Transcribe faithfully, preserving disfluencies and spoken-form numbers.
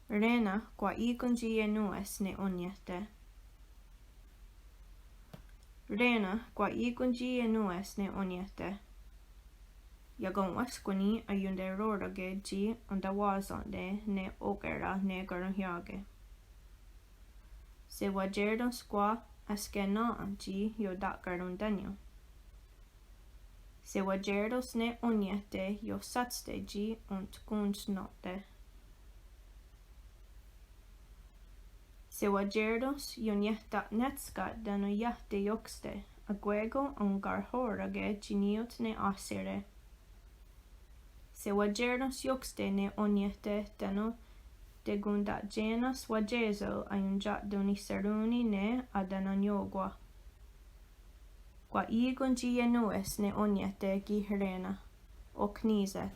Ré:na, kwah í:ken tsi ienòn:we's ne óniehte'. Ré:na, kwah í:ken tsi ienòn:we's ne óniehte'. Iakon'wéskwani aionterò:roke' tsi entewáhsente' ne okè:ra ne karonhià:ke. Sewatié:rens kwah ahskenà:'a tsi iota'karontánion. Sewatié:rens ne óniehte' iosátste' tsi entkonhsnó'te'. Sewatié:rens ioniehta'nétska' tánon iah teiókste' akwé:kon enkarhó:roke' tsi ní:ioht ne áhsere'. Sewatié:rens iókste' ne óniehte' tánon tekontatié:nens watié:sero' aiontia'tonhniserón:ni ne atennennió:kwa. Kwah í:ken tsi ienòn:we's ne óniehte' ki' Ré:na. Ok ní:se'.